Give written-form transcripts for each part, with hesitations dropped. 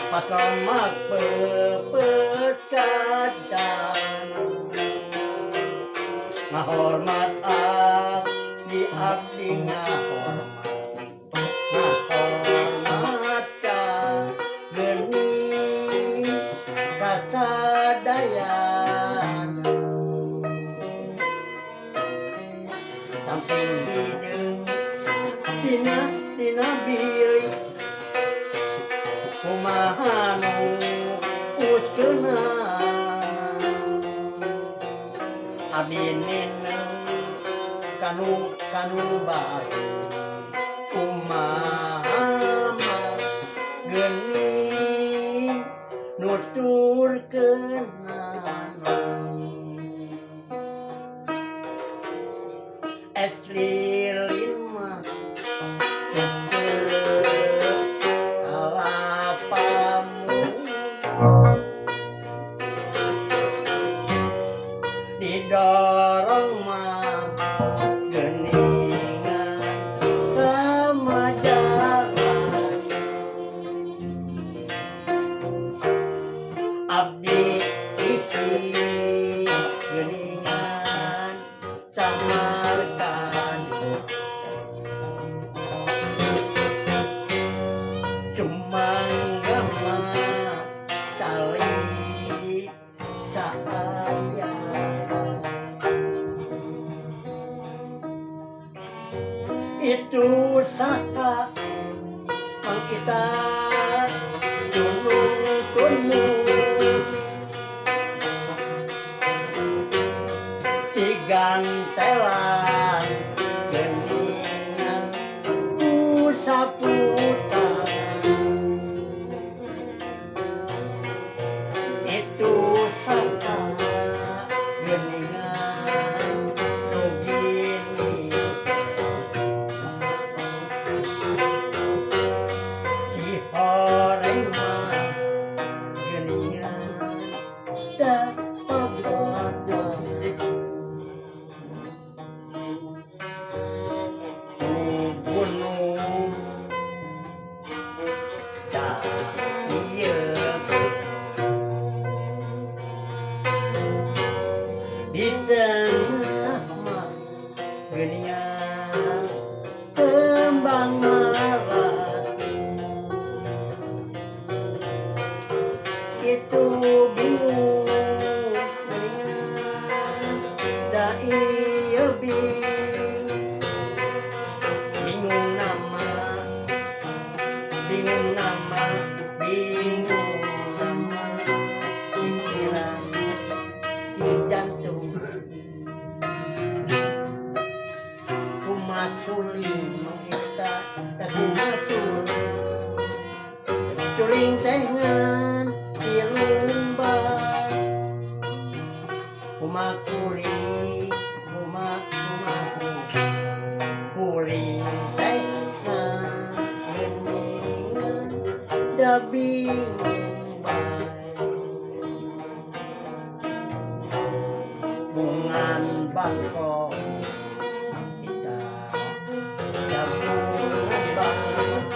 Patromak pepet kacang ngahormat abdi abdi ngahormat ngahormat ka geuning kasadayana samping hideung dina dina bilik kumaha nu uskeuna abdi ninem kanu kanu batu kumaha mah geuning nuturkeunana es lilin mah kalapamu didorong mah geuningan ka majalah abdi TV geuningan Samarkand sumangga mah cali caaya itu saha mang kita tunung tunung digantelan geuningan ku saputar itu saha geuningan nu gini si horeng mah geuningan da pabodoh nu gunung da ieu di tengah mah geuningan kembang melati itu bingung geuningan da ieu bingung nama bingung nama bingung nama pikiran si jantung kumaha suling mang eta da kumaha suling suling teh ngan tilumba kumaha kuring kumaha kumaha kuring teh geuningan da bingung bae bungan bangkong kita da bungan bangkong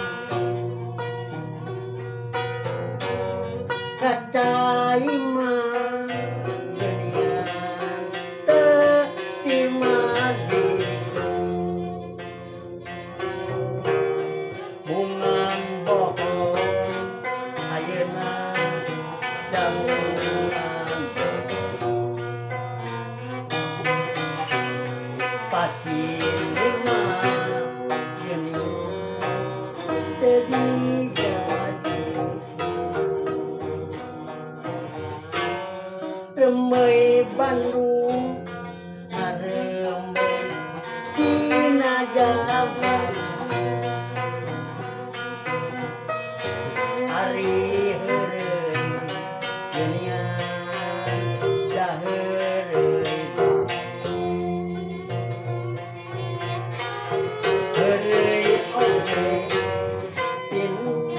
kacai mah geuningan teu dimadi bungan bohong ayeuna da bungan pasir mah geuningan teu dijadi remei Bandung ngaremei Cina Jawa ari heureuy geuningan da heureuy bae heureuy oge pinuh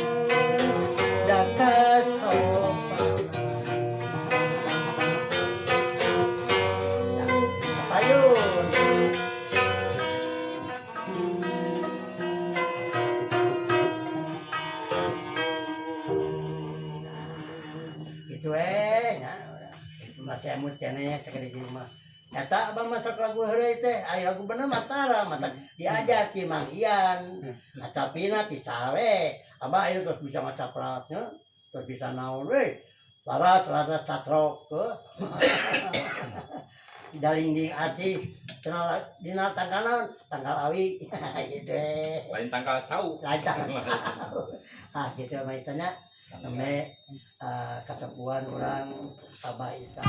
da kasopan payun. Gitu we nya. Masih emut keneh cek di mah. Eta abah masuk lagu heureuy teh, ari lagu bener mah tara, mata diajar ti Mang Ian. Tapi na ti sawe. Abah ieu terus bisa maca nya, terus bisa naon we. Laras laras tatrok heuh. Dalingding asih cenah dina tanggal naon? Tanggal awi gitu. Lain tanggal cau. Lain tanggal. Ah, gitu mah itu nya. Nembe kasepuhan urang Abah Ita.